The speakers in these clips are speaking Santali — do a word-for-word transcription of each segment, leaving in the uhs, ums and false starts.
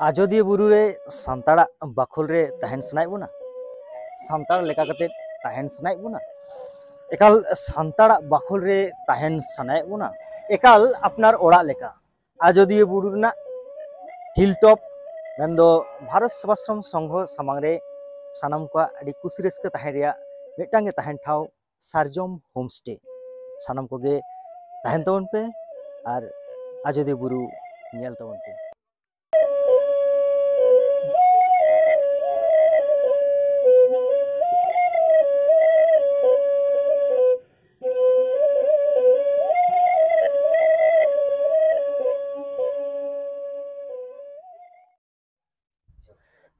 ᱟᱡᱚᱫᱤᱭᱟᱹ ᱵᱩᱨᱩ ᱨᱮ ᱥᱟᱱᱛᱟᱲᱟᱜ ᱵᱟᱠᱷᱳᱞ ᱨᱮ ᱛᱟᱦᱮᱱ ᱥᱟᱱᱟᱭᱮᱫ ᱵᱚᱱᱟ? ᱥᱟᱱᱛᱟᱲ ᱞᱮᱠᱟ ᱠᱟᱛᱮ ᱛᱟᱦᱮᱱ ᱥᱟᱱᱟᱭᱮᱫ ᱵᱚᱱᱟ? ᱮᱠᱟᱞ ᱥᱟᱱᱛᱟᱲᱟᱜ ᱵᱟᱠᱷᱳᱞ ᱨᱮ ᱛᱟᱦᱮᱱ ᱥᱟᱱᱟᱭᱮᱫ ᱵᱚᱱᱟ? ᱮᱠᱟᱞ ᱟᱯᱱᱟᱨ ᱚᱲᱟᱜ ᱞᱮᱠᱟ ᱟᱡᱚᱫᱤᱭᱟᱹ ᱵᱩᱨᱩ ᱨᱮᱱᱟᱜ ᱦᱤᱞ ᱴᱚᱯ, ᱢᱮᱱᱫᱚ ᱵᱷᱟᱨᱚᱛ ᱥᱮᱵᱟᱥᱨᱚᱢ ᱥᱚᱝᱜᱷᱚ ᱥᱟᱢᱟᱝ ᱨᱮ ᱥᱟᱱᱟᱢ ᱠᱚᱣᱟᱜ ᱟᱹᱰᱤ ᱠᱩᱥᱤ ᱨᱟᱹᱥᱠᱟᱹ ᱛᱟᱦᱮᱱ ᱨᱮᱭᱟᱜ ᱢᱤᱫᱴᱟᱝ ᱜᱮ ᱛᱟᱦᱮᱱ ᱴᱷᱟᱶ ᱥᱟᱨᱡᱚᱢ ᱦᱳᱢᱥᱴᱮ᱾ ᱥᱟᱱᱟᱢ ᱠᱚᱜᱮ ᱛᱟᱦᱮᱱ ᱛᱟᱵᱚᱱ ᱯᱮ ᱟᱨ ᱟᱡᱚᱫᱤᱭᱟᱹ ᱵᱩᱨᱩ ᱧᱮᱞ ᱛᱟᱵᱚᱱ ᱯᱮ᱾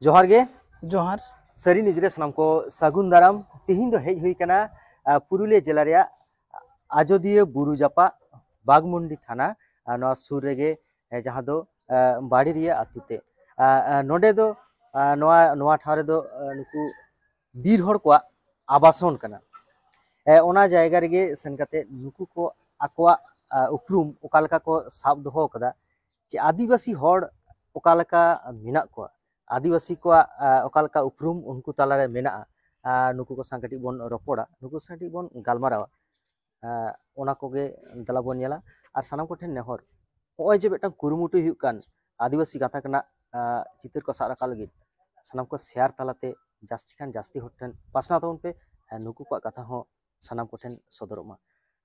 ᱡᱚᱦᱟᱨ ᱜᱮ᱾ ᱡᱚᱦᱟᱨ᱾ ᱥᱟᱹᱨᱤ ᱱᱤᱭᱩᱡᱽ ᱨᱮ ᱥᱟᱱᱟᱢ ᱠᱚ ᱥᱟᱹᱜᱩᱱ ᱫᱟᱨᱟᱢ᱾ ᱛᱤᱦᱤᱧ ᱫᱚ ᱦᱮᱡ ᱦᱩᱭ ᱠᱟᱱᱟ, ᱟ, ᱯᱩᱨᱩᱞᱤᱭᱟᱹ ᱡᱮᱞᱟ ᱨᱮᱭᱟᱜ ᱟᱡᱚᱫᱤᱭᱟᱹ ᱵᱩᱨᱩ ᱡᱟᱯᱟᱜ ᱵᱟᱜᱽᱢᱩᱱᱰᱤ ᱛᱷᱟᱱᱟ, ᱟ, ᱱᱚᱣᱟ ᱥᱩᱨ ᱨᱮᱜᱮ, ᱮ, ᱡᱟᱦᱟᱸ ᱫᱚ, ᱟ, ᱵᱟᱲᱮᱨᱤᱭᱟᱹ ᱟᱹᱛᱩ ᱛᱮ᱾ ᱟ, ᱟ, ᱱᱚᱰᱮ ᱫᱚ, ᱟ, ᱱᱚᱣᱟ, ᱱᱚᱣᱟ ᱴᱷᱟᱶ ᱨᱮᱫᱚ, ᱟ, ᱱᱩᱠᱩ ᱵᱤᱨ ᱦᱚᱲ ᱠᱚᱣᱟᱜ ᱟᱵᱟᱥᱚᱱ ᱠᱟᱱᱟ᱾ ᱮ, ᱚᱱᱟ ᱡᱟᱭᱜᱟ ᱨᱮᱜᱮ ᱥᱮᱱ ᱠᱟᱛᱮ ᱱᱩᱠᱩ ᱠᱚ ᱟᱠᱚᱣᱟᱜ, ᱟ, ᱩᱯᱨᱩᱢ ᱚᱠᱟ ᱞᱮᱠᱟ ᱠᱚ ᱥᱟᱵ ᱫᱚᱦᱚ ᱟᱠᱟᱫᱟ, ᱡᱮ ᱟᱹᱫᱤᱵᱟᱹᱥᱤ ᱦᱚᱲ ᱚᱠᱟ ᱞᱮᱠᱟ ᱢᱮᱱᱟᱜ ᱠᱚᱣᱟ, ᱟᱹᱫᱤᱵᱟᱹᱥᱤ ᱠᱚᱣᱟᱜ, ᱟ, ᱚᱠᱟ ᱞᱮᱠᱟ ᱩᱯᱨᱩᱢ ᱩᱱᱠᱩ ᱛᱟᱞᱟᱨᱮ ᱢᱮᱱᱟᱜᱼᱟ, ᱟ, ᱱᱩᱠᱩ ᱠᱚ ᱥᱟᱶ ᱠᱟᱹᱴᱤᱡ ᱵᱚᱱ ᱨᱚᱯᱚᱲᱟ, ᱱᱩᱠᱩ ᱥᱟᱶ ᱠᱟᱹᱴᱤᱡ ᱵᱚᱱ ᱜᱟᱞᱢᱟᱨᱟᱣᱟ᱾ ᱟ, ᱚᱱᱟ ᱠᱚᱜᱮ ᱫᱮᱞᱟ ᱵᱚᱱ ᱧᱮᱞᱟ᱾ ᱟᱨ ᱥᱟᱱᱟᱢ ᱠᱚᱴᱷᱮᱱ ᱱᱮᱦᱚᱨ, ᱱᱚᱜᱼᱚᱭ ᱡᱮ ᱢᱤᱫᱴᱟᱝ ᱠᱩᱨᱩᱢᱩᱴᱩ ᱦᱩᱭᱩᱜ ᱠᱟᱱ ᱟᱹᱫᱤᱵᱟᱹᱥᱤ ᱜᱟᱛᱟᱠ ᱨᱮᱱᱟᱜ, ᱟ, ᱪᱤᱛᱟᱹᱨ ᱠᱚ ᱥᱟᱵ ᱨᱟᱠᱟᱵ ᱞᱟᱹᱜᱤᱫ, ᱥᱟᱱᱟᱢ ᱠᱚ ᱥᱮᱭᱟᱨ ᱛᱟᱞᱟᱛᱮ ᱡᱟᱹᱥᱛᱤ ᱠᱷᱟᱱ ᱡᱟᱹᱥᱛᱤ ᱦᱚᱲ ᱴᱷᱮᱱ ᱯᱟᱥᱱᱟᱣ ᱛᱟᱵᱚᱱ ᱯᱮ᱾ ᱟ, ᱱᱩᱠᱩ ᱠᱚᱣᱟᱜ ᱠᱟᱛᱷᱟ ᱦᱚᱸ ᱥᱟᱱᱟᱢ ᱠᱚᱴᱷᱮᱱ ᱥᱚᱫᱚᱨᱚᱜ ᱢᱟ᱾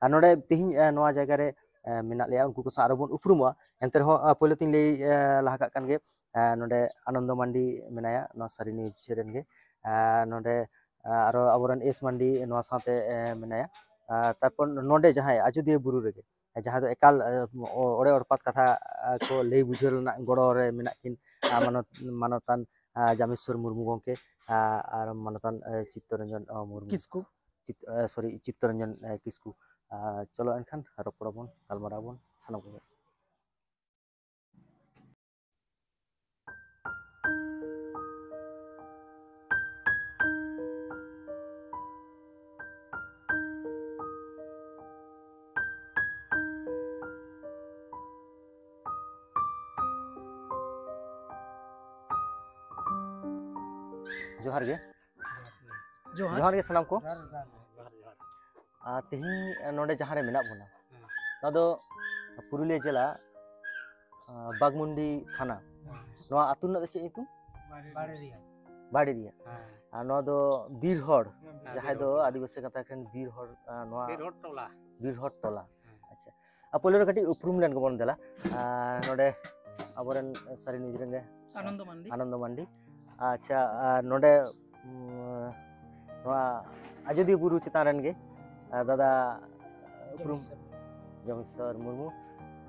ᱟᱨ ᱱᱚᱰᱮ ᱛᱮᱦᱮᱧ, ᱮ, ᱱᱚᱣᱟ ᱡᱟᱭᱜᱟ ᱨᱮ, ᱮ, ᱢᱮᱱᱟᱜ ᱞᱮᱭᱟ, ᱩᱱᱠᱩ ᱠᱚ ᱥᱟᱶ ᱟᱨᱚ ᱵᱚᱱ ᱩᱯᱨᱩᱢᱚᱜᱼᱟ᱾ ᱮᱱᱛᱮ ᱨᱮᱦᱚᱸ, ᱮ, ᱯᱳᱭᱞᱳ ᱛᱤᱧ ᱞᱟᱹᱭ, ᱮ, ᱞᱟᱦᱟ ᱠᱟᱜ ᱠᱟᱱ ᱜᱮ, ᱮ, ᱱᱚᱰᱮ ᱟᱱᱚᱱᱫᱚ ᱢᱟᱱᱰᱤ ᱢᱮᱱᱟᱭᱟ, ᱱᱚᱣᱟ ᱥᱟᱹᱨᱤ ᱱᱤᱭᱩᱡᱽ ᱨᱮᱱ ᱜᱮ᱾ ᱮ, ᱱᱚᱰᱮ, ᱮ, ᱟᱨᱚ ᱟᱵᱚᱨᱮᱱ ᱮᱥ ᱢᱟᱱᱰᱤ ᱱᱚᱣᱟ ᱥᱟᱶᱛᱮ, ᱮ, ᱢᱮᱱᱟᱭᱟ᱾ ᱮ, ᱛᱟᱨᱯᱚᱨ ᱱᱚᱰᱮ ᱡᱟᱦᱟᱸᱭ ᱟᱡᱚᱫᱤᱭᱟᱹ ᱵᱩᱨᱩ ᱨᱮᱜᱮ, ᱮ, ᱡᱟᱦᱟᱸ ᱫᱚ ᱮᱠᱟᱞ, ᱮ, ᱚ-, ᱚᱲᱮ ᱚᱲᱯᱟᱛ ᱠᱟᱛᱷᱟ, ᱮ, ᱠᱚ ᱞᱟᱹᱭ ᱵᱩᱡᱷᱟᱹᱣ ᱨᱮᱱᱟᱜ ᱜᱚᱲᱚ ᱨᱮ ᱢᱮᱱᱟᱜ ᱠᱤᱱ, ᱮ, ᱢᱟᱱᱚᱛ-, ᱢᱟᱱᱚᱛᱟᱱ, ᱮ, ᱡᱟᱢᱮᱥᱣᱚᱨ ᱢᱩᱨᱢᱩ ᱜᱚᱢᱠᱮ, ᱮ, ᱟᱨ ᱢᱟᱱᱚᱛᱟᱱ, ᱮ, ᱪᱤᱛᱛᱚᱨᱚᱧᱡᱚᱱ, ᱮ, ᱢᱩᱨᱢᱩ᱾ ᱠᱤᱥᱠᱩ᱾ ᱪᱤᱛ-, ᱮ, sorry, ᱪᱤᱛᱛᱚᱨᱚᱧᱡᱚᱱ, ᱮ, ᱠᱤᱥᱠᱩ᱾ ᱟ, ᱪᱚᱞᱚ ᱮᱱᱠᱷᱟᱱ ᱨᱚᱯᱚᱲ ᱟᱵᱚᱱ, ᱜᱟᱞᱢᱟᱨᱟᱣ ᱟᱵᱚᱱ ᱥᱟᱱᱟᱢ ᱠᱚᱜᱮ᱾ ᱡᱚᱦᱟᱨ ᱜᱮ᱾ ᱡᱚᱦᱟᱨ᱾ ᱡᱚᱦᱟᱨ ᱜᱮ ᱥᱟᱱᱟᱢ ᱠᱚ᱾ ᱡᱚᱦᱟᱨ, ᱡᱚᱦᱟᱨ᱾ ᱟᱨ ᱛᱮᱦᱮᱧ ᱱᱚᱰᱮ ᱡᱟᱦᱟᱸ ᱨᱮ ᱢᱮᱱᱟᱜ ᱵᱚᱱᱟ, ᱦᱮᱸ᱾ ᱱᱚᱣᱟ ᱫᱚ ᱯᱩᱨᱩᱞᱤᱭᱟᱹ ᱡᱮᱞᱟ, ᱟᱸ, ᱵᱟᱜᱽᱢᱩᱱᱰᱤ ᱛᱷᱟᱱᱟ᱾ ᱦᱮᱸ᱾ ᱱᱚᱣᱟ ᱟᱹᱛᱩ ᱨᱮᱱᱟᱜ ᱫᱚ ᱪᱮᱫ ᱧᱩᱛᱩᱢ? ᱵᱟᱲᱮᱨᱤᱭᱟ᱾ ᱵᱟᱲᱮᱨᱤᱭᱟ᱾ ᱦᱮᱸ᱾ ᱟᱨ ᱱᱚᱣᱟ ᱫᱚ ᱵᱤᱨ ᱦᱚᱲ, ᱦᱮᱸ, ᱡᱟᱦᱟᱸᱭ ᱵᱤᱨ ᱫᱚ ᱦᱚᱲ᱾ ᱟᱹᱫᱤᱵᱟᱹᱥᱤ ᱜᱟᱛᱟᱠ ᱨᱮᱱ ᱵᱤᱨ ᱦᱚᱲ, ᱟᱸ, ᱱᱚᱣᱟ ᱵᱤᱨ ᱦᱚᱲ ᱴᱚᱞᱟ᱾ ᱵᱤᱨ ᱦᱚᱲ ᱴᱚᱞᱟ᱾ ᱦᱮᱸ᱾ ᱟᱪᱪᱷᱟ᱾ ᱟᱨ ᱯᱳᱭᱞᱳ ᱨᱮ ᱠᱟᱹᱴᱤᱡ ᱩᱯᱨᱩᱢ ᱞᱮᱱ ᱜᱮᱵᱚᱱ ᱫᱮᱞᱟ᱾ ᱟᱨ ᱱᱚᱰᱮ ᱟᱵᱚᱨᱮᱱ ᱥᱟᱹᱨᱤ ᱱᱤᱡ ᱨᱮᱱ ᱜᱮ ᱟᱱᱚᱱᱫᱚ ᱢᱟᱱᱰᱤ᱾ ᱟᱱᱚᱱᱫᱚ ᱢᱟᱱᱰᱤ᱾ ᱟᱪᱪᱷᱟ, ᱟᱨ ᱱᱚᱰᱮ, ᱩᱸ, ᱱᱚᱣᱟ ᱟᱡᱚᱫᱤᱭᱟᱹ ᱵᱩᱨᱩ ᱪᱮᱛᱟᱱ ᱨᱮᱱ ᱜᱮ, ᱟᱨ ᱫᱟᱫᱟ, ᱩᱯᱨᱩᱢ? ᱡᱚᱢᱤᱥᱚᱨ᱾ ᱡᱚᱢᱤᱥᱚᱨ ᱢᱩᱨᱢᱩ᱾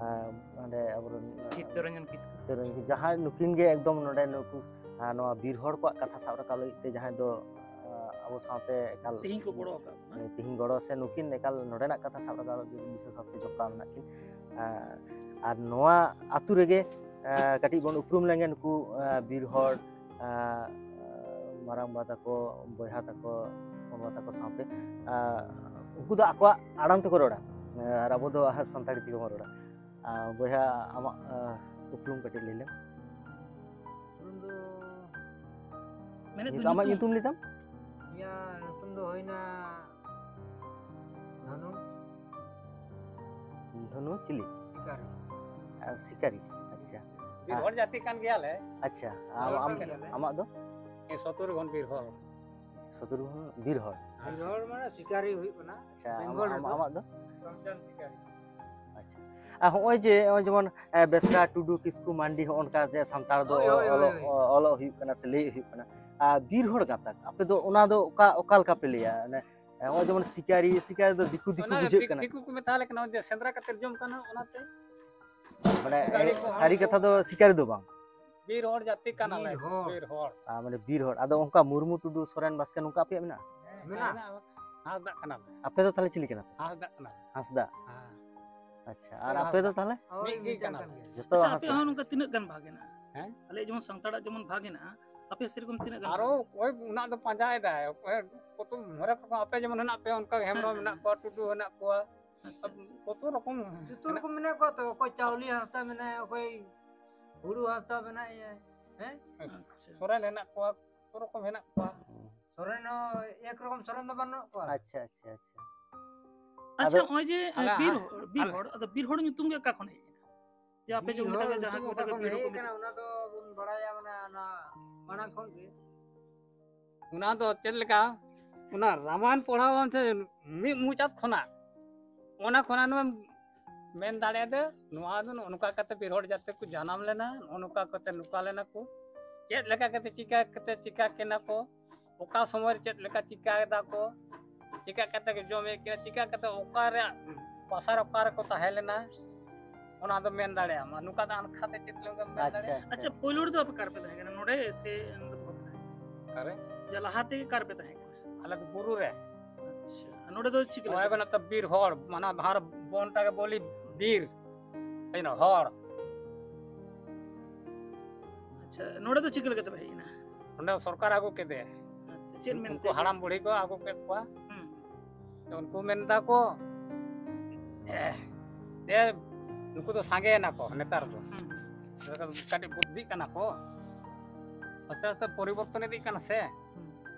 ᱟᱨ ᱱᱚᱰᱮ ᱟᱵᱚᱨᱮᱱ ᱪᱤᱛᱛᱚᱨᱚᱧᱡᱚᱱ ᱠᱤᱥᱠᱩ᱾ ᱪᱤᱛᱛᱚᱨᱚᱧᱡᱚᱱ, ᱡᱟᱦᱟᱸᱭ ᱱᱩᱠᱤᱱ ᱜᱮ ᱮᱠᱫᱚᱢ ᱱᱚᱰᱮ ᱱᱩᱠᱩ, ᱟᱨ ᱱᱚᱣᱟ ᱵᱤᱨ ᱦᱚᱲ ᱠᱚᱣᱟᱜ ᱠᱟᱛᱷᱟ ᱥᱟᱵ ᱨᱟᱠᱟᱵ ᱞᱟᱹᱜᱤᱫ ᱛᱮ ᱡᱟᱦᱟᱸᱭ ᱫᱚ, ᱟᱸ, ᱟᱵᱚ ᱥᱟᱶᱛᱮ ᱮᱠᱟᱞ ᱛᱤᱦᱤᱧ ᱠᱚ ᱜᱚᱲᱚ ᱟᱠᱟᱫ ᱵᱚᱱᱟ᱾ ᱛᱤᱦᱤᱧ ᱜᱚᱲᱚ ᱥᱮ ᱱᱩᱠᱤᱱ ᱮᱠᱟᱞ ᱱᱚᱰᱮᱱᱟᱜ ᱠᱟᱛᱷᱟ ᱥᱟᱵ ᱨᱟᱠᱟᱵ ᱞᱟᱹᱜᱤᱫ ᱵᱤᱥᱮᱥ ᱵᱷᱟᱵᱛᱮ ᱡᱚᱯᱲᱟᱣ ᱢᱮᱱᱟᱜ ᱠᱤᱱ᱾ ᱟᱸ, ᱟᱨ ᱱᱚᱣᱟ ᱟᱹᱛᱩ ᱨᱮᱜᱮ, ᱟᱸ, ᱠᱟᱹᱴᱤᱡ ᱵᱚᱱ ᱩᱯᱨᱩᱢ ᱞᱮᱱᱜᱮ ᱱᱩᱠᱩ, ᱟᱸ, ᱵᱤᱨ ᱦᱚᱲ, ᱟᱸ, ᱢᱟᱨᱟᱝᱵᱟ ᱛᱟᱠᱚ, ᱵᱚᱭᱦᱟ ᱛᱟᱠᱚ, ᱦᱚᱯᱚᱱᱵᱟ ᱛᱟᱠᱚ ᱥᱟᱶᱛᱮ, ᱟᱸ, ᱩᱱᱠᱩ ᱫᱚ ᱟᱠᱚᱣᱟᱜ ᱟᱲᱟᱝ ᱛᱮᱠᱚ ᱨᱚᱲᱟ, ᱟᱨ ᱟᱵᱚ ᱫᱚ ᱥᱟᱱᱛᱟᱲᱤ ᱛᱮᱜᱮ ᱵᱚᱱ ᱨᱚᱲᱟ᱾ ᱟᱸ, ᱵᱚᱭᱦᱟ, ᱟᱢᱟᱜ, ᱟᱸ, ᱩᱯᱨᱩᱢ ᱠᱟᱹᱴᱤᱡ ᱞᱟᱹᱭ ᱞᱮᱢ᱾ ᱩᱯᱨᱩᱢ ᱫᱚ ᱢᱮᱱᱮᱫ ᱫᱚ ᱧᱩᱛᱩᱢ, ᱟᱢᱟᱜ ᱧᱩᱛᱩᱢ? ᱧᱩᱛᱩᱢ ᱞᱟᱹᱭ ᱛᱟᱢ? ᱤᱧᱟᱹᱜ ᱧᱩᱛᱩᱢ ᱫᱚ ᱦᱩᱭᱱᱟ ᱫᱷᱚᱱᱩ᱾ ᱫᱷᱚᱱᱩ ᱪᱤᱞᱤ? ᱥᱤᱠᱟᱨᱤ᱾ ᱟᱨ ᱥᱤᱠᱟᱨᱤ, ᱟᱪᱪᱷᱟ᱾ ᱵᱤᱨ ᱦᱚᱲ ᱡᱟᱹᱛᱤ ᱠᱟᱱ ᱜᱮᱭᱟᱞᱮ᱾ ᱟᱪᱪᱷᱟ, ᱟᱢ, ᱵᱤᱨ ᱦᱚᱲ ᱟᱢ, ᱠᱟᱱ ᱜᱮᱭᱟᱞᱮ᱾ ᱟᱢᱟᱜ ᱫᱚ? ᱤᱧ ᱥᱚᱛᱩᱨᱜᱷᱚᱱ ᱵᱤᱨ ᱦᱚᱲ᱾ ᱥᱚᱛᱩᱨᱜᱷᱚᱱ ᱵᱤᱨ ᱦᱚᱲ᱾ ᱵᱤᱨ ᱦᱚᱲ ᱢᱟᱱᱮ ᱥᱤᱠᱟᱨᱤ ᱦᱩᱭᱩᱜ ᱠᱟᱱᱟ᱾ ᱟᱪᱪᱷᱟ, ᱵᱮᱝᱜᱚᱞ ᱟᱢᱟᱜ, ᱨᱮᱫᱚ᱾ ᱟᱢᱟᱜ ᱫᱚ? ᱨᱚᱢᱡᱟᱱ ᱥᱤᱠᱟᱨᱤ᱾ ᱟᱪᱪᱷᱟ᱾ ᱟᱨ ᱦᱚᱸᱜᱼᱚᱭ ᱡᱮ, ᱦᱚᱸᱜᱼᱚᱭ ᱡᱮᱢᱚᱱ, ᱮ, ᱵᱮᱥᱨᱟ, ᱴᱩᱰᱩ, ᱠᱤᱥᱠᱩ, ᱢᱟᱱᱰᱤ, ᱦᱚᱸᱜᱼᱚ ᱱᱚᱝᱠᱟ ᱡᱮ ᱥᱟᱱᱛᱟᱲ ᱫᱚ ᱦᱳᱭ, ᱦᱳᱭ, ᱦᱳᱭ, ᱚᱞᱚᱜ, ᱦᱳᱭ᱾ ᱚᱞᱚᱜ ᱦᱩᱭᱩᱜ ᱠᱟᱱᱟ ᱥᱮ ᱞᱟᱹᱭ ᱦᱩᱭᱩᱜ ᱠᱟᱱᱟ᱾ ᱟᱨ ᱵᱤᱨ ᱦᱚᱲ ᱜᱟᱛᱟᱠ, ᱟᱯᱮ ᱫᱚ ᱚᱱᱟ ᱫᱚ ᱚᱠᱟ, ᱚᱠᱟ ᱞᱮᱠᱟ ᱯᱮ ᱞᱟᱹᱭᱟ? ᱢᱟᱱᱮ, ᱮ, ᱦᱚᱸᱜᱼᱚᱭ ᱡᱮᱢᱚᱱ ᱥᱤᱠᱟᱨᱤ, ᱥᱤᱠᱟᱨᱤ ᱫᱚ ᱫᱤᱠᱩ, ᱫᱤᱠᱩ ᱚᱱᱟ ᱵᱩᱡᱷᱟᱹᱜ ᱫᱤᱠ-, ᱠᱟᱱᱟ᱾ ᱫᱤᱠᱩ ᱠᱚ ᱢᱮᱛᱟ ᱞᱮ ᱠᱟᱱᱟ ᱡᱮ ᱥᱮᱸᱫᱽᱨᱟ ᱠᱟᱛᱮ ᱡᱚᱢ ᱠᱟᱱᱟ, ᱚᱱᱟᱛᱮ᱾ ᱢᱟᱱᱮ, ᱥᱤᱠᱟᱨᱤ ᱮ, ᱠᱚ ᱥᱟᱹᱨᱤ ᱦᱚᱲ ᱠᱟᱛᱷᱟ ᱫᱚ ᱥᱤᱠᱟᱨᱤ ᱫᱚ ᱵᱟᱝ᱾ ᱵᱤᱨ ᱦᱚᱲ ᱡᱟᱹᱛᱤ ᱠᱟᱱᱟᱞᱮ, ᱵᱤᱨ ᱦᱚᱲ᱾ ᱵᱤᱨ ᱦᱚᱲ᱾ ᱟᱨ ᱢᱟᱱᱮ ᱵᱤᱨ ᱦᱚᱲ᱾ ᱟᱫᱚ ᱚᱱᱠᱟ ᱢᱩᱨᱢᱩ, ᱴᱩᱰᱩ, ᱥᱚᱨᱮᱱ, ᱵᱟᱥᱠᱮ ᱱᱚᱝᱠᱟ ᱟᱯᱮᱭᱟᱜ ᱢᱮᱱᱟᱜᱼᱟ? ᱢᱮᱱᱟᱜᱼᱟ᱾ ᱦᱟᱸᱥᱫᱟᱜ ᱠᱟᱱᱟᱞᱮ᱾ ᱟᱯᱮ ᱫᱚ ᱛᱟᱦᱞᱮ ᱪᱤᱞᱤ ᱠᱟᱱᱟ ᱯᱮ? ᱦᱟᱸᱥᱫᱟᱜ ᱠᱟᱱᱟᱞᱮ᱾ ᱦᱟᱸᱥᱫᱟ᱾ ᱦᱮᱸ᱾ ᱟᱪᱪᱷᱟ, ᱟᱨ ᱟᱯᱮ ᱫᱚ ᱛᱟᱦᱞᱮ? ᱦᱳᱭ, ᱢᱤᱫ ᱜᱮ ᱢᱤᱫᱴᱟᱝ ᱠᱟᱱᱟᱞᱮ᱾ ᱠᱟᱱ ᱜᱮᱭᱟ᱾ ᱡᱚᱛᱚ ᱟᱪᱪᱷᱟ, ᱦᱟᱸᱥᱫᱟ? ᱟᱯᱮ ᱦᱚᱸ ᱱᱚᱝᱠᱟ ᱛᱤᱱᱟᱹᱜ ᱜᱟᱱ ᱵᱷᱟᱜᱽ ᱦᱮᱱᱟᱜᱼᱟ? ᱦᱮᱸ? ᱟᱞᱮ ᱡᱮᱢᱚᱱ ᱥᱟᱱᱛᱟᱲᱟᱜ ᱡᱮᱢᱚᱱ ᱵᱷᱟᱜᱽ ᱦᱮᱱᱟᱜᱼᱟ, ᱟᱯᱮ ᱥᱮᱨᱚᱠᱚᱢ ᱛᱤᱱᱟᱹᱜ ᱜᱟᱱ ᱟᱨᱚ ᱵᱷᱟᱜᱽ? ᱚᱠᱚᱭ ᱚᱱᱟ ᱫᱚ ᱯᱟᱸᱡᱟᱭᱮᱫᱟᱭ, ᱚᱠᱚᱭ ᱠᱚᱛᱚ ᱢᱚᱨᱮ ᱠᱚ ᱟᱯᱮ ᱡᱮᱢᱚᱱ ᱦᱮᱱᱟᱜ ᱯᱮᱭᱟ, ᱚᱱᱠᱟ ᱜᱮ ᱦᱮᱢᱵᱨᱚᱢ ᱦᱮᱸ, ᱦᱮᱱᱟᱜ ᱦᱮᱸ, ᱠᱚᱣᱟ, ᱴᱩᱰᱩ ᱦᱮᱱᱟᱜ ᱠᱚᱣᱟ, ᱟᱪᱪᱷᱟ, ᱟᱪᱪᱷᱟ᱾ ᱠᱚᱛᱚ ᱨᱚᱠᱚᱢ ᱡᱚᱛᱚ ᱦᱮᱱᱟᱜ ᱨᱚᱠᱚᱢ ᱢᱮᱱᱟᱜ ᱠᱚᱣᱟ ᱛᱚ, ᱚᱠᱚᱭ ᱪᱟᱣᱞᱤ ᱦᱟᱸᱥᱫᱟ ᱢᱮᱱᱟᱭᱟ, ᱚᱠᱚᱭ ᱦᱩᱲᱩ ᱦᱟᱸᱥᱫᱟ ᱢᱮᱱᱟᱭᱟ, ᱦᱮᱸ? ᱟᱪᱪᱷᱟ, ᱥᱚᱨᱮᱱ ᱟᱪᱪᱷᱟ᱾ ᱦᱮᱱᱟᱜ ᱠᱚᱣᱟ, ᱡᱚᱛᱚ ᱨᱚᱠᱚᱢ ᱦᱮᱱᱟᱜ ᱠᱚᱣᱟ᱾ ᱥᱚᱨᱮᱱ ᱦᱚᱸ ᱮᱠ ᱨᱚᱠᱚᱢ ᱥᱚᱨᱮᱱ ᱫᱚ ᱵᱟᱹᱱᱩᱜ ᱠᱚᱣᱟ᱾ ᱟᱪᱪᱷᱟ, ᱟᱪᱪᱷᱟ, ᱟᱪᱪᱷᱟ᱾ ᱟᱪᱪᱷᱟ, ᱟᱫᱚ ᱱᱚᱜᱼᱚᱭ ᱡᱮ ᱟᱞᱮ ᱵᱤᱨ ᱟ- ᱦᱚᱲ, ᱵᱤᱨ ᱟᱞᱮ- ᱦᱚᱲ, ᱟᱫᱚ ᱵᱤᱨ ᱦᱚᱲ ᱧᱩᱛᱩᱢ ᱜᱮ ᱚᱠᱟ ᱠᱷᱚᱱ ᱦᱮᱡ ᱮᱱᱟ? ᱡᱮ ᱟᱯᱮ ᱡᱚᱢ ᱠᱮᱫᱟ ᱯᱮ, ᱡᱟᱦᱟᱸ ᱠᱚ ᱢᱮᱛᱟ ᱠᱚ ᱵᱤᱨ ᱦᱚᱲ ᱠᱚ ᱢᱮᱛᱟ ᱠᱚ᱾ ᱚᱱᱟ ᱫᱚ ᱵᱚᱱ ᱵᱟᱲᱟᱭᱟ, ᱢᱟᱱᱮ ᱚᱱᱟ ᱢᱟᱲᱟᱝ ᱠᱷᱚᱱ ᱜᱮ᱾ ᱚᱱᱟ ᱫᱚ ᱪᱮᱫ ᱞᱮᱠᱟ, ᱚᱱᱟ ᱨᱟᱢᱟᱭᱚᱱ ᱯᱚᱲᱦᱟᱣ ᱥᱮ ᱢᱤᱫ ᱢᱚᱪᱟᱛ ᱠᱷᱚᱱᱟᱜ, ᱚᱱᱟ ᱠᱷᱚᱱᱟᱜ ᱱᱚᱣᱟ ᱢᱮᱱ ᱫᱟᱲᱮᱭᱟᱜᱼᱟ ᱫᱚ, ᱱᱚᱣᱟ ᱫᱚ ᱱᱚᱜᱼᱚ ᱱᱚᱝᱠᱟ ᱠᱟᱛᱮ ᱵᱤᱨ ᱦᱚᱲ ᱡᱟᱹᱛᱤ ᱠᱚ ᱡᱟᱱᱟᱢ ᱞᱮᱱᱟ, ᱱᱚᱜᱼᱚ ᱱᱚᱝᱠᱟ ᱠᱟᱛᱮ ᱱᱚᱝᱠᱟ ᱞᱮᱱᱟ ᱠᱚ, ᱪᱮᱫ ᱞᱮᱠᱟ ᱠᱟᱛᱮ ᱪᱤᱠᱟ ᱠᱟᱛᱮ ᱪᱤᱠᱟ ᱠᱮᱱᱟ ᱠᱚ, ᱚᱠᱟ ᱥᱚᱢᱚᱭ ᱨᱮ ᱪᱮᱫ ᱞᱮᱠᱟ ᱪᱤᱠᱟᱭ ᱫᱟ ᱠᱚ, ᱪᱤᱠᱟ ᱠᱟᱛᱮ ᱠᱚ ᱡᱚᱢᱮᱫ ᱠᱤᱱᱟ, ᱪᱤᱠᱟ ᱠᱟᱛᱮ ᱚᱠᱟ ᱨᱮ ᱵᱟᱥᱟ ᱨᱮ ᱚᱠᱟ ᱨᱮᱠᱚ ᱛᱟᱦᱮᱸ ᱞᱮᱱᱟ, ᱚᱱᱟ ᱫᱚ ᱢᱮᱱ ᱫᱟᱲᱮᱭᱟᱜᱼᱟ᱾ ᱱᱚᱝᱠᱟ ᱫᱚ ᱟᱱᱠᱷᱟ ᱛᱮ ᱪᱮᱫ ᱞᱮᱠᱟ ᱢᱮᱱ ᱟᱪᱪᱷᱟ, ᱫᱟᱲᱮᱭᱟᱜᱼᱟ᱾ ᱟᱪᱪᱷᱟ, ᱯᱳᱭᱞᱳ ᱨᱮᱫᱚ ᱟᱯᱮ ᱚᱠᱟ ᱨᱮᱯᱮ ᱛᱟᱦᱮᱸ ᱠᱟᱱᱟ? ᱱᱚᱰᱮ ᱥᱮ ᱱᱚᱰᱮ ᱫᱚ ᱵᱟᱯᱮ ᱛᱟᱦᱮᱸ ᱠᱟᱱᱟ? ᱚᱠᱟᱨᱮ? ᱡᱟ ᱞᱟᱦᱟ ᱛᱮᱜᱮ ᱚᱠᱟ ᱨᱮᱯᱮ ᱛᱟᱦᱮᱸ ᱠᱟᱱᱟ? ᱟᱞᱮ ᱫᱚ ᱵᱩᱨᱩ ᱨᱮ᱾ ᱟᱪᱪᱷᱟ, ᱱᱚᱰᱮ ᱫᱚ ᱪᱤᱠᱟᱹ ᱱᱚᱜᱼᱚᱭ ᱞᱮᱠᱟ? ᱠᱚ ᱢᱮᱱᱟ ᱛᱚ ᱵᱤᱨ ᱦᱚᱲ, ᱢᱟᱱᱟ ᱵᱷᱟᱨ ᱵᱚᱱ ᱴᱟᱜᱮ ᱵᱚᱞᱤ ᱵᱤᱨ, ᱛᱟᱭᱱᱟ ᱦᱚᱲ᱾ ᱟᱪᱪᱷᱟ, ᱱᱚᱰᱮ ᱫᱚ ᱪᱤᱠᱟᱹ ᱞᱮᱠᱟ ᱛᱮᱯᱮ ᱦᱮᱡ ᱮᱱᱟ? ᱚᱸᱰᱮ ᱥᱚᱨᱠᱟᱨ ᱟᱹᱜᱩ ᱠᱮᱫᱮ᱾ ᱟᱪᱪᱷᱟ, ᱪᱮᱫ ᱢᱮᱱᱛᱮ? ᱩᱱᱠᱩ ᱦᱟᱲᱟᱢ ᱵᱩᱲᱦᱤ ᱠᱚ ᱟᱹᱜᱩ ᱠᱮᱫ ᱠᱚᱣᱟ᱾ ᱦᱩᱸ᱾ ᱩᱱᱠᱩ ᱢᱮᱱ ᱫᱟ ᱠᱚ, ᱮ, ᱱᱩᱠᱩ ᱫᱚ ᱥᱟᱸᱜᱮ ᱮᱱᱟ ᱠᱚ ᱱᱮᱛᱟᱨ ᱫᱚ᱾ ᱦᱩᱸ᱾ ᱠᱟᱹᱴᱤᱡ ᱵᱩᱫᱽᱫᱷᱤᱜ ᱠᱟᱱᱟ ᱠᱚ, ᱟᱥᱛᱮ ᱟᱥᱛᱮ ᱯᱚᱨᱤᱵᱚᱨᱛᱚᱱ ᱤᱫᱤᱜ ᱠᱟᱱᱟ ᱥᱮ᱾ ᱦᱩᱸ᱾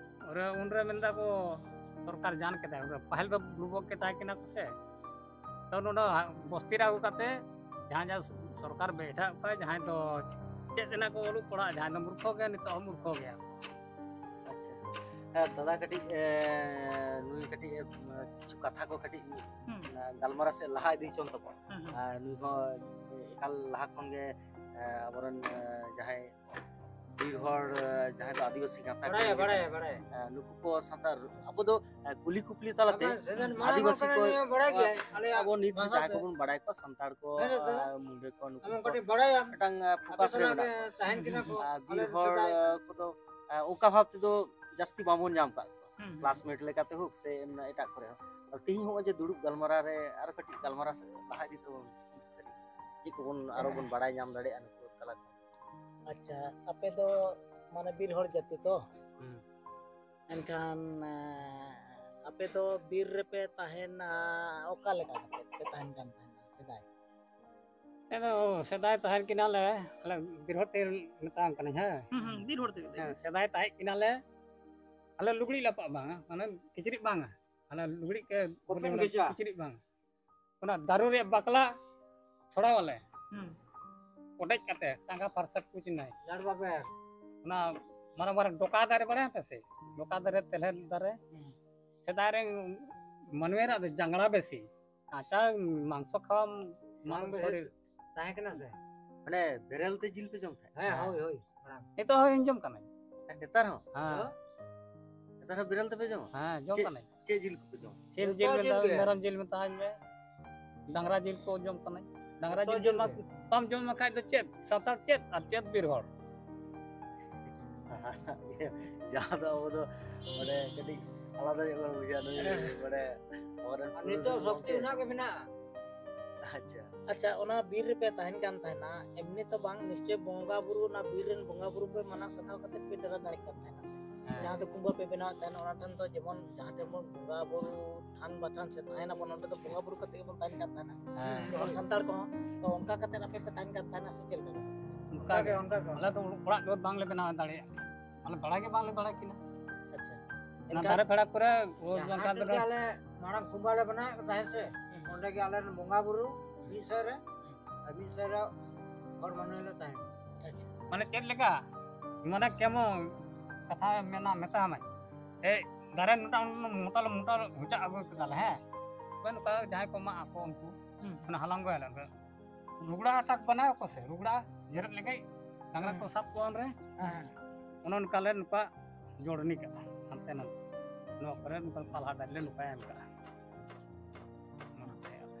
ᱩᱱᱨᱮ ᱩᱱᱨᱮ ᱢᱮᱱ ᱫᱟ ᱠᱚ, ᱥᱚᱨᱠᱟᱨ ᱡᱟᱱ ᱠᱮᱫᱟᱭ, ᱩᱱᱨᱮ ᱯᱟᱹᱦᱤᱞ ᱫᱚ ᱵᱩᱨᱵᱚᱠ ᱜᱮ ᱛᱟᱦᱮᱸ ᱠᱟᱱᱟ ᱠᱚ ᱥᱮ᱾ ᱛᱚ ᱱᱚᱰᱮ ᱵᱚᱥᱛᱤ ᱨᱮ ᱟᱹᱜᱩ ᱠᱟᱛᱮ ᱡᱟᱦᱟᱸ ᱡᱟᱦᱟᱸ ᱥᱚᱨᱠᱟᱨ ᱵᱮᱴᱷᱟ ᱠᱚᱣᱟ, ᱡᱟᱦᱟᱸᱭ ᱫᱚ ᱪᱮᱫ ᱨᱮᱱᱟᱜ ᱠᱚ ᱚᱞᱚᱜ ᱯᱟᱲᱦᱟᱜ, ᱡᱟᱦᱟᱸᱭ ᱫᱚ ᱢᱩᱨᱠᱷᱚ ᱜᱮᱭᱟ, ᱱᱤᱛᱚᱜ ᱦᱚᱸ ᱢᱩᱨᱠᱷᱚ ᱜᱮᱭᱟ᱾ ᱟᱪᱪᱷᱟ, ᱟᱪᱪᱷᱟ᱾ ᱦᱮᱸ, ᱫᱟᱫᱟ ᱠᱟᱹᱴᱤᱡ, ᱮ, ᱱᱩᱭ ᱠᱟᱹᱴᱤᱡ, ᱮ, ᱠᱤᱪᱷᱩ ᱠᱟᱛᱷᱟ ᱠᱚ ᱠᱟᱹᱴᱤᱡ, ᱦᱩᱸ᱾ ᱮ, ᱜᱟᱞᱢᱟᱨᱟᱣ ᱥᱮᱫ ᱞᱟᱦᱟ ᱤᱫᱤ ᱦᱚᱪᱚᱱ ᱛᱟᱵᱚᱱ᱾ ᱦᱩᱸ, ᱦᱩᱸ᱾ ᱟᱨ ᱱᱩᱭ ᱦᱚᱸ ᱮᱠᱟᱞ ᱞᱟᱦᱟ ᱠᱷᱚᱱ ᱜᱮ, ᱮ, ᱟᱵᱚᱨᱮᱱ, ᱮ, ᱡᱟᱦᱟᱸᱭ ᱵᱤᱨ ᱦᱚᱲ, ᱮ, ᱡᱟᱦᱟᱸᱭ ᱫᱚ ᱟᱹᱫᱤᱵᱟᱹᱥᱤ ᱜᱟᱶᱛᱟ ᱠᱚ ᱵᱟᱲᱟᱭᱟ, ᱤᱭᱟᱹ ᱵᱟᱲᱟᱭᱟ, ᱠᱟᱱᱟ᱾ ᱵᱟᱲᱟᱭᱟ᱾ ᱮ, ᱱᱩᱠᱩ ᱠᱚ ᱥᱟᱱᱛᱟᱲ, ᱟᱵᱚ ᱫᱚ, ᱮ, ᱠᱩᱞᱤ ᱠᱩᱯᱞᱤ ᱛᱟᱞᱟᱛᱮ ᱟᱵᱚ ᱥᱮᱫᱮᱱ ᱢᱟᱲᱟᱝ ᱟᱹᱫᱤᱵᱟᱹᱥᱤ ᱠᱟᱱᱟ, ᱠᱚ, ᱱᱤᱭᱟᱹ ᱵᱟᱲᱟᱭ ᱜᱮᱭᱟᱭ, ᱟᱞᱮᱭᱟᱜ ᱟᱵᱚ ᱱᱤᱛ ᱵᱷᱟᱥᱟ ᱡᱟᱦᱟᱸᱭ ᱛᱮ᱾ ᱠᱚᱵᱚᱱ ᱵᱟᱲᱟᱭ ᱠᱚᱣᱟ, ᱥᱟᱱᱛᱟᱲ ᱠᱚ, ᱦᱮᱸ, ᱫᱟᱫᱟ᱾ ᱮ, ᱢᱩᱰᱟᱹ ᱠᱚ, ᱱᱩᱠᱩ ᱟᱢ ᱠᱚ ᱠᱟᱹᱴᱤᱡ ᱵᱟᱲᱟᱭᱟᱢ᱾ ᱢᱤᱫᱴᱟᱝ, ᱮ, ᱟᱯᱮ ᱯᱷᱳᱠᱟᱥ ᱨᱮ ᱥᱟᱞᱟᱜ ᱢᱮᱱᱟᱜ ᱜᱮ ᱠᱚᱣᱟ᱾ ᱛᱟᱦᱮᱱ ᱠᱟᱱᱟ ᱠᱚ, ᱟᱨ ᱟᱞᱮ ᱵᱤᱨ ᱦᱚᱲ, ᱥᱮᱫᱟᱭ᱾ ᱮ, ᱠᱚᱫᱚ, ᱮ, ᱚᱱᱠᱟ ᱵᱷᱟᱵ ᱛᱮᱫᱚ ᱡᱟᱹᱥᱛᱤ ᱵᱟᱵᱚᱱ ᱧᱟᱢ ᱠᱟᱜ ᱠᱚᱣᱟ᱾ ᱦᱩᱸ, ᱦᱩᱸ᱾ ᱠᱞᱟᱥᱢᱮᱴ ᱞᱮᱠᱟᱛᱮ ᱦᱳᱠ ᱥᱮ ᱮᱢᱱᱤ ᱮᱴᱟᱜ ᱠᱚᱨᱮ ᱦᱚᱸ᱾ ᱟᱫᱚ ᱛᱤᱦᱤᱧ ᱦᱚᱸᱜᱼᱚᱭ ᱡᱮ ᱫᱩᱲᱩᱵ ᱜᱟᱞᱢᱟᱨᱟᱣ ᱨᱮ ᱟᱨᱚ ᱠᱟᱹᱴᱤᱡ ᱜᱟᱞᱢᱟᱨᱟᱣ ᱥᱮᱫ ᱞᱟᱦᱟ ᱤᱫᱤ ᱛᱟᱵᱚᱱ, ᱪᱮᱫ ᱠᱚᱵᱚᱱ ᱟᱨᱚ ᱵᱚᱱ ᱵᱟᱲᱟᱭ ᱧᱟᱢ ᱫᱟᱲᱮᱭᱟᱜᱼᱟ ᱱᱩᱠᱩ ᱛᱟᱞᱟ ᱠᱷᱚᱱ᱾ ᱟᱪᱪᱷᱟ, ᱟᱯᱮ ᱫᱚ ᱢᱟᱱᱮ ᱵᱤᱨ ᱦᱚᱲ ᱡᱟᱹᱛᱤ ᱛᱚ? ᱦᱩᱸ᱾ ᱮᱱᱠᱷᱟᱱ, ᱮ, ᱟᱯᱮ ᱫᱚ ᱵᱤᱨ ᱨᱮᱯᱮ ᱛᱟᱦᱮᱱᱟ, ᱚᱠᱟ ᱞᱮᱠᱟ ᱠᱟᱛᱮ ᱯᱮ ᱛᱟᱦᱮᱱ ᱠᱟᱱ ᱛᱟᱦᱮᱱᱟ ᱥᱮᱫᱟᱭ? ᱟᱫᱚ ᱥᱮᱫᱟᱭ ᱛᱟᱦᱮᱸ ᱠᱟᱱᱟᱞᱮ, ᱟᱞᱮ ᱵᱤᱨ ᱦᱚᱲ ᱛᱮ ᱢᱮᱛᱟᱢ ᱠᱟᱹᱱᱟᱹᱧ, ᱦᱮᱸ᱾ ᱦᱩᱸ, ᱦᱩᱸ, ᱵᱤᱨ ᱦᱚᱲ ᱛᱮᱜᱮ ᱞᱟᱹᱭ ᱦᱮᱸ, ᱢᱮ᱾ ᱥᱮᱫᱟᱭ ᱛᱟᱦᱮᱸ ᱠᱟᱱᱟᱞᱮ, ᱟᱞᱮ ᱞᱩᱜᱽᱲᱤᱡ ᱞᱟᱯᱟᱜ ᱵᱟᱝᱟ, ᱢᱟᱱᱮ ᱠᱤᱪᱨᱤᱡ ᱵᱟᱝᱟ, ᱟᱞᱮ ᱞᱩᱜᱽᱲᱤᱡ ᱠᱮ ᱠᱚᱯᱮᱱ ᱵᱚᱞᱮ ᱜᱮᱪᱟ? ᱠᱤᱪᱨᱤᱡ ᱵᱟᱝ, ᱚᱱᱟ ᱫᱟᱨᱩ ᱨᱮᱭᱟᱜ ᱵᱟᱠᱞᱟ ᱪᱷᱚᱲᱟᱣ ᱟᱞᱮ, ᱦᱩᱸ᱾ ᱠᱚᱴᱮᱡ ᱠᱟᱛᱮ ᱴᱟᱸᱜᱟ ᱯᱷᱟᱨᱥᱟ ᱠᱚ ᱪᱤᱱᱟᱹᱭ᱾ ᱞᱟᱲ ᱵᱟᱵᱮᱨ᱾ ᱚᱱᱟ ᱢᱟᱨᱟᱝ ᱢᱟᱨᱟᱝ ᱰᱚᱠᱟ ᱫᱟᱨᱮ ᱵᱟᱲᱟᱭ ᱯᱮ ᱥᱮ? ᱰᱚᱠᱟ ᱫᱟᱨᱮ, ᱛᱮᱞᱦᱮ ᱫᱟᱨᱮ᱾ ᱦᱩᱸ᱾ ᱥᱮᱫᱟᱭ ᱨᱮ ᱢᱟᱹᱱᱢᱤ ᱨᱮᱱᱟᱜ ᱫᱚ ᱡᱟᱝᱜᱽᱲᱟ ᱵᱮᱥᱤ᱾ ᱠᱟᱸᱪᱟ ᱢᱟᱝᱥᱚ ᱠᱷᱟᱣᱟ ᱢᱟᱱᱮ ᱵᱟᱝ ᱵᱮᱥᱤ ᱥᱚᱨᱤᱨ᱾ ᱛᱟᱦᱮᱸ ᱠᱟᱱᱟ ᱥᱮ? ᱢᱟᱱᱮ ᱵᱮᱨᱮᱞ ᱛᱮ ᱡᱤᱞ ᱯᱮ ᱡᱚᱢ ᱛᱟᱦᱮᱸᱫ? ᱦᱮᱸ, ᱦᱮᱸ᱾ ᱦᱳᱭ, ᱦᱳᱭ, ᱢᱟᱲᱟᱝ᱾ ᱱᱤᱛᱚᱜ ᱦᱚᱸ ᱡᱚᱢ ᱠᱟᱱᱟᱹᱧ᱾ ᱦᱮᱸ, ᱱᱮᱛᱟᱨ ᱦᱚᱸ? ᱦᱮᱸ᱾ ᱦᱮᱸ? ᱱᱮᱛᱟᱨ ᱦᱚᱸ ᱵᱮᱨᱮᱞ ᱛᱮᱯᱮ ᱡᱚᱢᱟ? ᱦᱮᱸ, ᱡᱚᱢ ᱪᱮᱫ, ᱠᱟᱱᱟᱹᱧ᱾ ᱪᱮᱫ ᱡᱤᱞ ᱠᱚᱯᱮ ᱡᱚᱢᱟ? ᱥᱤᱢ ᱡᱤᱞ ᱡᱚᱛᱚ ᱡᱤᱞ ᱢᱮᱛᱟᱢ, ᱜᱮ᱾ ᱢᱮᱨᱚᱢ ᱡᱤᱞ ᱢᱮᱛᱟᱢ ᱢᱮ, ᱰᱟᱝᱨᱟ ᱡᱤᱞ ᱠᱚ ᱡᱚᱢ ᱠᱟᱱᱟᱹᱧ᱾ ᱰᱟᱝᱨᱟ ᱡᱚᱛᱚ ᱡᱤᱞ ᱡᱤᱞ ᱡᱚᱢ ᱜᱮ᱾ ᱵᱟᱢ ᱡᱚᱢ ᱞᱮᱠᱷᱟᱡ ᱫᱚ ᱪᱮᱫ ᱥᱟᱱᱛᱟᱲ ᱪᱮᱫ ᱟᱨ ᱪᱮᱫ ᱵᱤᱨ ᱦᱚᱲ? ᱡᱟᱦᱟᱸ ᱫᱚ ᱟᱵᱚ ᱫᱚ ᱢᱟᱱᱮ ᱠᱟᱹᱴᱤᱡ ᱟᱞᱟᱫᱟ ᱧᱚᱜ ᱵᱚᱱ ᱵᱩᱡᱷᱟᱹᱣᱟ, ᱱᱩᱭ ᱦᱮᱸ᱾ ᱢᱟᱱᱮ ᱟᱵᱚᱨᱮᱱ ᱟᱨ ᱯᱩᱨᱩᱫᱷᱩᱞ ᱱᱤᱛᱚᱜ ᱜᱚᱢᱠᱮ᱾ ᱥᱚᱠᱛᱤ ᱚᱱᱟ ᱜᱮ ᱢᱮᱱᱟᱜᱼᱟ᱾ ᱟᱪᱪᱷᱟ᱾ ᱟᱪᱪᱷᱟ, ᱚᱱᱟ ᱵᱤᱨ ᱨᱮᱯᱮ ᱛᱟᱦᱮᱱ ᱠᱟᱱ ᱛᱟᱦᱮᱱᱟ, ᱮᱢᱱᱤ ᱛᱚ ᱵᱟᱝ, ᱱᱤᱥᱪᱚᱭ ᱵᱚᱸᱜᱟ ᱵᱩᱨᱩ ᱚᱱᱟ ᱵᱤᱨ ᱨᱮᱱ ᱵᱚᱸᱜᱟ ᱵᱩᱨᱩ ᱯᱮ ᱢᱟᱱᱟᱣ ᱥᱟᱛᱟᱣ ᱠᱟᱛᱮ ᱯᱮ ᱰᱮᱨᱟ ᱫᱟᱲᱮᱭᱟᱜ ᱠᱟᱱ ᱛᱟᱦᱮᱱᱟ ᱥᱮ? ᱦᱮᱸ᱾ ᱡᱟᱦᱟᱸ ᱫᱚ ᱠᱩᱢᱵᱟᱹ ᱯᱮ ᱵᱮᱱᱟᱣᱮᱫ ᱛᱟᱦᱮᱱᱟ, ᱚᱱᱟ ᱴᱷᱮᱱ ᱫᱚ ᱡᱮᱢᱚᱱ ᱡᱟᱦᱟᱸ ᱴᱷᱮᱱ ᱵᱚᱱ ᱵᱚᱸᱜᱟ ᱵᱩᱨᱩ ᱛᱷᱟᱱ ᱵᱟᱛᱷᱟᱱ ᱥᱮ ᱛᱟᱦᱮᱱᱟᱵᱚᱱ, ᱚᱸᱰᱮ ᱫᱚ ᱵᱚᱸᱜᱟ ᱵᱩᱨᱩ ᱠᱟᱛᱮ ᱜᱮᱵᱚᱱ ᱛᱟᱦᱮᱱ ᱠᱟᱱ ᱛᱟᱦᱮᱱᱟ᱾ ᱦᱮᱸ᱾ ᱡᱮᱢᱚᱱ ᱥᱟᱱᱛᱟᱲ ᱠᱚᱦᱚᱸ, ᱛᱚ ᱚᱱᱠᱟ ᱠᱟᱛᱮ ᱟᱯᱮ ᱯᱮ ᱛᱟᱦᱮᱱ ᱠᱟᱱ ᱛᱟᱦᱮᱱᱟ ᱥᱮ ᱪᱮᱫ ᱞᱮᱠᱟ? ᱚᱱᱠᱟ ᱜᱮ, ᱚᱱᱠᱟ ᱜᱮ᱾ ᱟᱞᱮ ᱫᱚ ᱚᱲᱟᱜ ᱫᱩᱣᱟᱹᱨ ᱵᱟᱝᱞᱮ ᱵᱮᱱᱟᱣ ᱫᱟᱲᱮᱭᱟᱜᱼᱟ᱾ ᱟᱞᱮ ᱵᱟᱲᱟᱭ ᱜᱮ ᱵᱟᱝᱞᱮ ᱵᱟᱲᱟᱭ ᱠᱤᱱᱟ᱾ ᱟᱪᱪᱷᱟ᱾ ᱚᱱᱟ ᱮᱱᱠᱷᱟᱱ ᱫᱟᱨᱮ ᱯᱷᱮᱲᱟ ᱠᱚᱨᱮ ᱡᱟᱦᱟᱸ ᱚᱱᱠᱟ ᱴᱷᱮᱱ ᱫᱚ ᱜᱮ ᱟᱞᱮ ᱢᱟᱲᱟᱝ ᱠᱩᱢᱵᱟᱹ ᱞᱮ ᱵᱮᱱᱟᱣᱮᱫ ᱠᱚ ᱛᱟᱦᱮᱸᱫ ᱥᱮ, ᱦᱩᱸ᱾ ᱚᱸᱰᱮ ᱜᱮ ᱟᱞᱮ ᱨᱮᱱ ᱵᱚᱸᱜᱟ ᱵᱩᱨᱩ ᱦᱩᱸ᱾ ᱢᱤᱫ ᱥᱮᱫ ᱨᱮ, ᱦᱩᱸ᱾ ᱟᱨ ᱢᱤᱫ ᱥᱮᱫ ᱨᱮ ᱦᱚᱲ ᱢᱟᱱᱮ ᱞᱮ ᱛᱟᱦᱮᱸᱱᱟ᱾ ᱟᱪᱪᱷᱟ᱾ ᱢᱟᱱᱮ ᱪᱮᱫ ᱞᱮᱠᱟ? ᱢᱟᱱᱮ ᱠᱮᱢᱚᱱ ᱠᱟᱛᱷᱟ ᱢᱮᱱᱟ, ᱢᱮᱛᱟᱢᱟᱹᱧ, ᱮ, ᱫᱟᱨᱮ ᱱᱚᱰᱮ ᱢᱚᱴᱟ ᱞᱮ ᱢᱚᱴᱟ ᱦᱚᱪᱟᱜ ᱟᱹᱜᱩ ᱠᱮᱫᱟᱞᱮ, ᱦᱮᱸ᱾ ᱚᱠᱚᱭ ᱱᱚᱝᱠᱟ ᱡᱟᱦᱟᱸᱭ ᱠᱚ ᱢᱟᱜ ᱟᱠᱚ ᱩᱱᱠᱩ, ᱦᱩᱸ᱾ ᱚᱱᱟ ᱦᱟᱞᱟᱝ ᱜᱚᱭ ᱟᱞᱮ᱾ ᱨᱩᱜᱽᱲᱟ ᱟᱴᱟᱠ ᱵᱮᱱᱟᱣ ᱟᱠᱚ ᱥᱮ, ᱨᱩᱜᱽᱲᱟ ᱡᱮᱨᱮᱫ ᱞᱮᱠᱷᱟᱡ ᱰᱟᱝᱨᱟ ᱠᱚ ᱦᱮᱸ᱾ ᱥᱟᱵ ᱠᱚᱣᱟ ᱩᱱᱨᱮ᱾ ᱦᱮᱸ᱾ ᱚᱱᱮ ᱚᱱᱠᱟ ᱞᱮ ᱱᱚᱝᱠᱟ ᱡᱚᱲᱱᱤ ᱠᱟᱜᱼᱟ ᱦᱟᱱᱛᱮ ᱱᱟᱛᱮ᱾ ᱱᱚᱣᱟ ᱠᱚᱨᱮ ᱱᱚᱝᱠᱟ ᱯᱟᱞᱦᱟ ᱰᱟᱹᱨ ᱞᱮ ᱱᱚᱝᱠᱟ ᱮᱢ ᱠᱟᱜᱼᱟ᱾ ᱚᱱᱟᱛᱮ ᱟᱞᱮ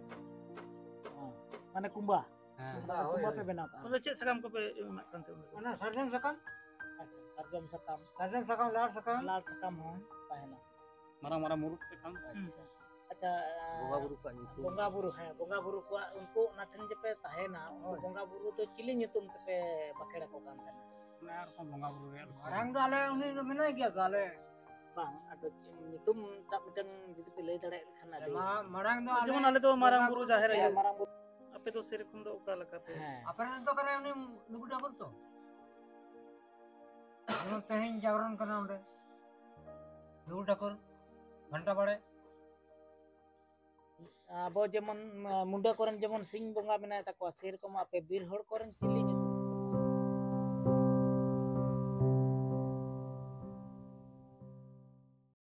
ᱦᱚᱸ᱾ ᱢᱟᱱᱮ ᱠᱩᱢᱵᱟ? ᱦᱮᱸ᱾ ᱠᱩᱢᱵᱟ, ᱦᱳᱭ, ᱠᱩᱢᱵᱟ ᱦᱳᱭ᱾ ᱯᱮ ᱵᱮᱱᱟᱣ ᱠᱟᱜᱼᱟ? ᱚᱱᱟ ᱪᱮᱫ ᱥᱟᱠᱟᱢ ᱠᱚᱯᱮ ᱮᱢᱟᱜ ᱠᱟᱱ ᱛᱟᱦᱮᱸᱫ ᱩᱱ ᱫᱚ? ᱚᱱᱟ ᱥᱟᱨᱡᱚᱢ ᱥᱟᱠᱟᱢ᱾ ᱟᱪᱪᱷᱟ, ᱥᱟᱨᱡᱚᱢ ᱥᱟᱠᱟᱢ, ᱞᱟᱲ ᱥᱟᱠᱟᱢ᱾ ᱞᱟᱲ ᱥᱟᱠᱟᱢ ᱦᱚᱸ ᱛᱟᱦᱮᱱᱟ᱾ ᱢᱟᱨᱟᱝ ᱢᱟᱨᱟᱝ ᱢᱩᱨᱩᱫ ᱥᱟᱠᱟᱢ᱾ ᱟᱪᱪᱷᱟ᱾ ᱟᱪᱪᱷᱟ, ᱵᱚᱸᱜᱟ ᱵᱩᱨᱩ ᱠᱚᱣᱟᱜ ᱧᱩᱛᱩᱢ᱾ ᱵᱚᱸᱜᱟ ᱵᱩᱨᱩ, ᱦᱮᱸ, ᱵᱚᱸᱜᱟ ᱵᱩᱨᱩ ᱠᱚᱣᱟᱜ ᱩᱱᱠᱩ ᱚᱱᱟ ᱴᱷᱮᱱ ᱡᱮᱯᱮ ᱛᱟᱦᱮᱱᱟ, ᱩᱱᱠᱩ ᱦᱳᱭ᱾ ᱵᱚᱸᱜᱟ ᱵᱩᱨᱩ ᱫᱚ ᱪᱤᱞᱤ ᱧᱩᱛᱩᱢ ᱛᱮᱯᱮ ᱵᱟᱠᱷᱮᱲ ᱟᱠᱚ ᱠᱟᱱ ᱛᱟᱦᱮᱱᱟ? ᱚᱱᱟ ᱟᱨ ᱨᱚᱠᱚᱢ ᱵᱚᱸᱜᱟ ᱵᱩᱨᱩ ᱨᱮᱭᱟᱜ ᱢᱟᱨᱟᱝ ᱫᱚ ᱟᱞᱮ ᱩᱱᱤ ᱫᱚ ᱢᱮᱱᱟᱭ ᱜᱮᱭᱟ ᱛᱚ, ᱟᱞᱮ᱾ ᱵᱟᱝ, ᱟᱫᱚ ᱪᱮᱫ ᱧᱩᱛᱩᱢ ᱴᱟᱜ ᱢᱤᱫᱴᱟᱝ ᱡᱩᱫᱤ ᱯᱮ ᱞᱟᱹᱭ ᱫᱟᱲᱮᱭᱟᱜ ᱠᱷᱟᱱ ᱟᱹᱰᱤ ᱢᱟ-, ᱢᱟᱲᱟᱝ ᱫᱚ ᱡᱮᱢᱚᱱ ᱟᱞᱮ ᱟᱞᱮ ᱫᱚ ᱢᱟᱨᱟᱝ ᱵᱚᱸᱜᱟ ᱵᱩᱨᱩ, ᱵᱩᱨᱩ ᱡᱟᱦᱮᱨ ᱫᱚ ᱟᱭᱳ᱾ ᱢᱟᱨᱟᱝ ᱵᱩᱨᱩ᱾ ᱟᱯᱮ ᱟᱯᱮ ᱫᱚ ᱥᱮᱨᱚᱠᱚᱢ ᱫᱚ ᱚᱠᱟ ᱞᱮᱠᱟ ᱯᱮ? ᱦᱮᱸ᱾ ᱟᱯᱮ ᱨᱮᱱ ᱫᱚ ᱠᱟᱱᱟᱭ ᱩᱱᱤ ᱞᱩᱜᱩ ᱴᱷᱟᱹᱠᱩᱨ ᱛᱚ? ᱡᱮᱢᱚᱱ ᱛᱮᱦᱮᱧ ᱡᱟᱜᱽᱨᱚᱱ ᱠᱟᱱᱟ ᱚᱸᱰᱮ ᱞᱩᱜᱩ ᱴᱷᱟᱹᱠᱩᱨ ᱜᱷᱟᱱᱴᱟ ᱵᱟᱲᱮ᱾ ᱟᱵᱚ ᱡᱮᱢᱚᱱ ᱢᱩᱱᱰᱟᱹ ᱠᱚᱨᱮᱱ ᱡᱮᱢᱚᱱ ᱥᱤᱧ ᱵᱚᱸᱜᱟ ᱢᱮᱱᱟᱭ ᱛᱟᱠᱚᱣᱟ, ᱥᱮᱨᱚᱠᱚᱢ ᱟᱯᱮ ᱵᱤᱨ ᱦᱚᱲ ᱠᱚᱨᱮᱱ ᱪᱤᱞᱤ ᱧᱩᱛᱩᱢ?